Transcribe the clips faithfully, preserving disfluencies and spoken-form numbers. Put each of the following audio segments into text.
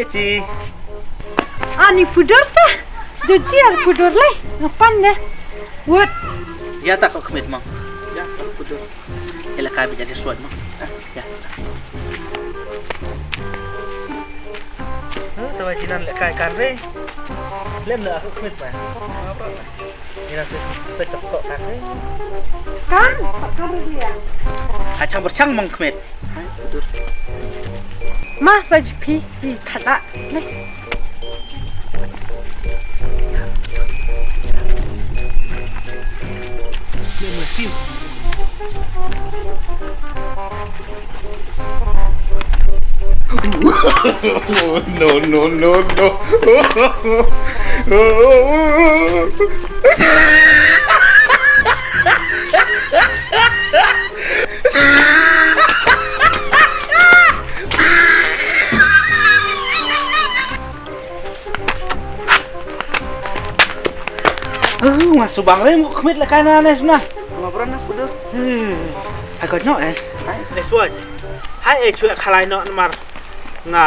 Chi. Ani pudor sa. Joji ar pudor lai. Ngapan deh. Wut. Ïa ta ko khmit mang. Ïa ta pudor. Ïa la kai ba jadi suat mang. Ïa. Tawa jinan lehkai kan re. Lem na aku khmit ba. Ina tu sa tepok kan re. Kan, kan re dia. Achang berchang mang khmit. Ma sa jipi di thada le. No, no, no, no. Nga subang re muk khmit la kai na ne sna. Nga bron na kudu. Hai kot no eh. Hai. Hai eh chwe khalai no namar. Nga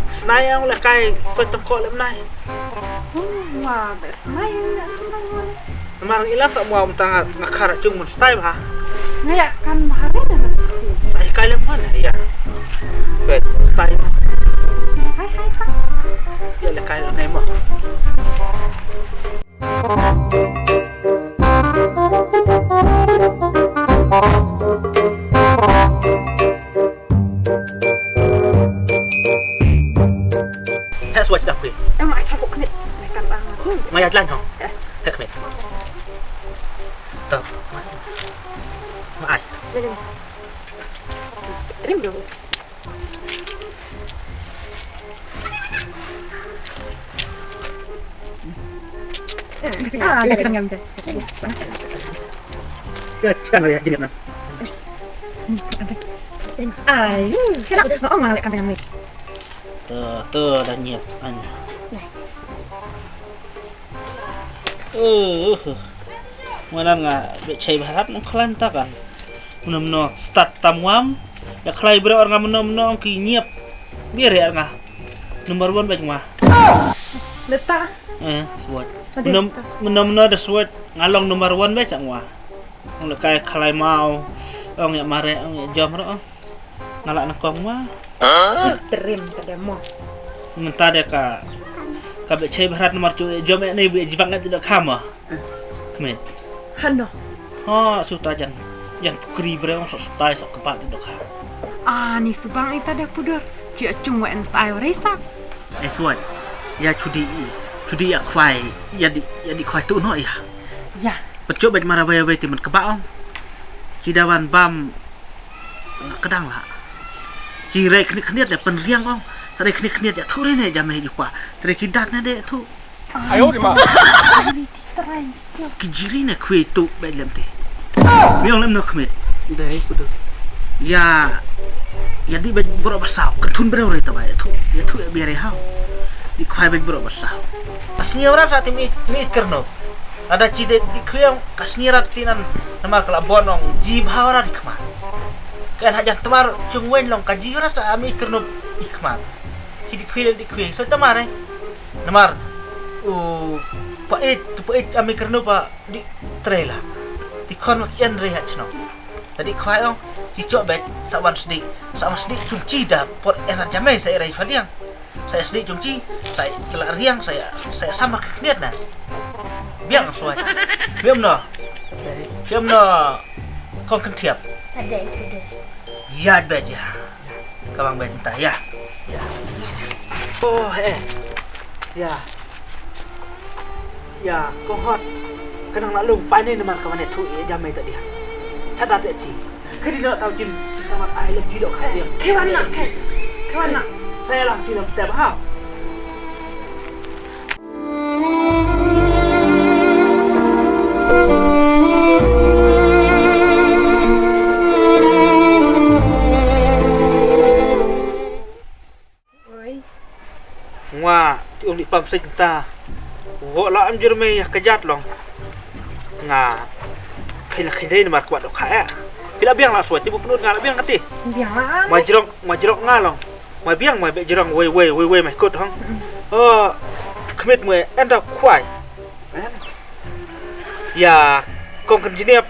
snai ang la kai soi tong ko lem nai. Nga be snai. Namar ilan sa mua um tang nga khara chung mun stai ba. Nga ya kan bahari na. Sai kai lem mana ya. Be stai. Hai hai tak. Ya la kai la nai ma. Heh swach dah kui. Em ai chabuk khnit. Mai kan bang aku. Mai atlan kong. Heh khnit. Tuh. Mai. Rim dong. Ah, ada sedang yang. Ya, sekarang ya, jadi mana? Ai, kena. Oh, malah kan yang ni. Tuh, tuh dah nyiap kan. Uh, uh. Manan nga bechai barat nang klan takan. Mano mano start tam wam. Ya khlai bro nga mano mano ki nyiap. Biar ya nga. Number one baik ma. Leta. Eh, swat. Mano mano da swat ngalong number one baik sang wa. Ong le kai khlai mau. Ong ya mare ong ya jam ro. Nga lah na kong ma. Terim ta demo. Mynta de ka ka be chei bharat namar chu jom ne bi jibak ngat do khama. Kmet. Hano. Ha suta jan jan pukri bre ong so sutai so kepat do kha. Ah ni subang ita de pudur. Chu chung wa entai resa. Ai suai. Ya chudi chudi ya khwai ya di ya di khwai tu no ya. Ya. Pecho bet mara bai bai timen kebak ong. Ci dawan bam. Nga kedang lah. Ci rai khniat khniat de penriang ong. Sarai khniat khniat ya thu rai ne jam ne jupa. Sarai kidat ne de thu. Ayo di ma. Ki jiri ne khui tu bai lem te. Miong lem no khmit. Dai kudu. Ya. Ya di bai bro basau. Kentun bro rai tabai thu. Ya thu ya biare hau. Di khwai bai bro basau. Asni ora sa ti mi mi kerno. Ada ci de di kwiang ka sngi rat tinan namar ka la bon ong ji bha ora di khmat. Ka en hajan tmar chung wen long ka ji rat ami kernup di khmat. Ci di kwiang di kwiang so tmar eh. Namar u pait tu pait ami kernup di trela. Di khon mak en re ha chno. Tadi khwai ong ci chok bet sa wan sdi sa wan sdi chung ci da por en rat jamai sa erai chwadiang. Saya sdik jong ci, saya telah riang, saya saya sama khniat na. Biang suai. Biam no. Biam no. Kong kentiap. Ada itu deh. Ya baja. Kawang baja entah ya. Ya. Oh eh. Ya. Ya, ko hot. Kenang nak lung pai ni namar kawan tu ya jamai tak dia. Catat ya ci. Kadi nak tahu cin ci sama ai lagi dok kaya. Kewan nak ke. Kewan nak. Saya lah film step ha. Oi. Ngwa ti ong di pam sej ta. Wo la am jur me ya kajat long. Nga khin khin dei mar kwat kha eh. Pila biang la suat ti bu penut nga la biang kati. Biang la. Ma jrok ma jrok nga long. Mai biang mai beh jrong wei wei wei wei mai kut hong. Oh, khmit mai enda khwai. Ïa kong kan jniap.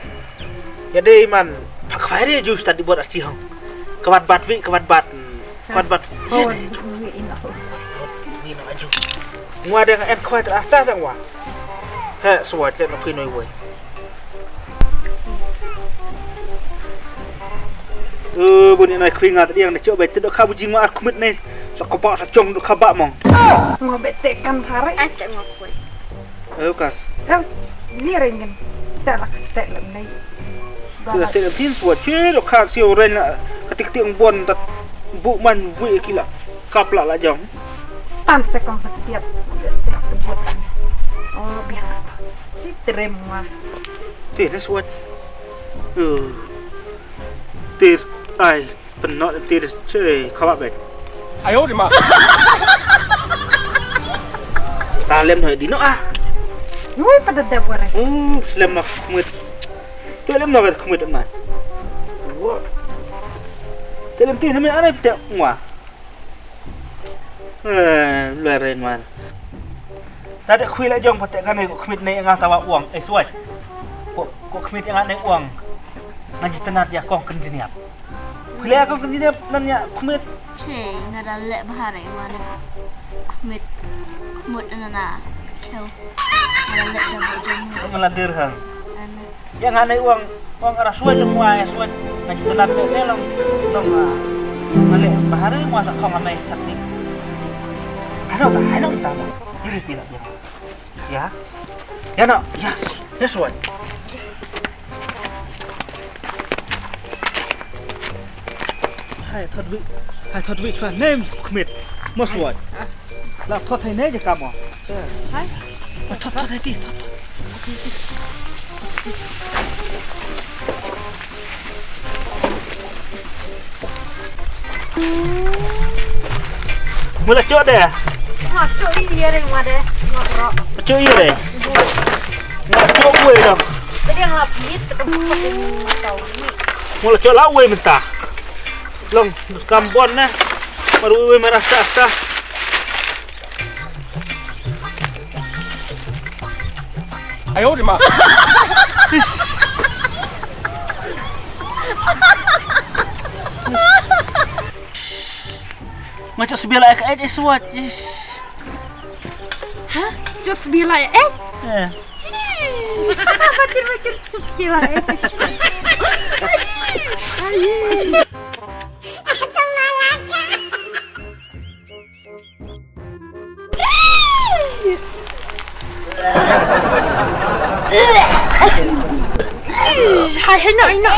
Ïa dei man phak khwai re ju stad di bot archi hong. Kabat bat wi kabat bat. Kabat bat. Wi na aju. Ngwa deng en khwai tra ta deng wa. He suwat te na phi noi wei. Ơ bun ina khwi nga tdiang na chok bai tdok kha bu jing ma ar khmit ne. Sa ko ba sa chong dok kha ba mong. Ngo bet te kan thare. Ai te ngo sui. Ơ kas. Ơ ni ringen. Te la te la nei. Te la te la tin suwat che dok kha siu ren la. Ka tik tik bon tat bu man wi kila. Kap la la jong. Tan se kong ka tiap. Se ka bot an. Oh biang. Si trem wa. Te na suwat. Ơ. Tir ai penot tir che khawa bet. Ayo di ma. Ta lem noi di no ah. Nui pada da bore. Uh, slem ma khmit. Tu lem no khmit ma. Wa. Te lem ti na me ana te ngwa. Eh, leren man. Ta de khwi la jong pate kane ko khmit ne nga ta wa uang. Eh, suwai. Ko ko khmit nga ne uang. Nga ji tenat ya kong ken jiniap. Khwi la kong ken jiniap nan ya khmit. Che, nga da le bahare nga ne khmit. Khmut na na. Keu. Nga da le jam jam. Nga la dir hang. Ane. Ya nga nai uang uang ara suai long wa ya suai. Nga ji telat me me long long. Nga le bahari wa sa kong amai chapni. Ano ta ano ta. Iri pila ya. Ya. Ya no ya. Ya suai. Hai thot wi. Hai thot wi chwa nem khmit. Mo suai. La thot hai ne je kamo. Hai. Thot thot hai ti thot. Mula cok deh. Nga cok i ye ring ma deh. Nga ro. Cok i ye deh. Nga cok gue dong. Tadi nga pit ke tempat ini tahu ni. Mula cok la gue mentah. Long kam bon nah. Baru gue merasa sah. Ayo di ma. Macam sebelah ek ek suat. Ha? Cus bila eh? Eh. Macam macam bila eh. Ai. Hai hai no no.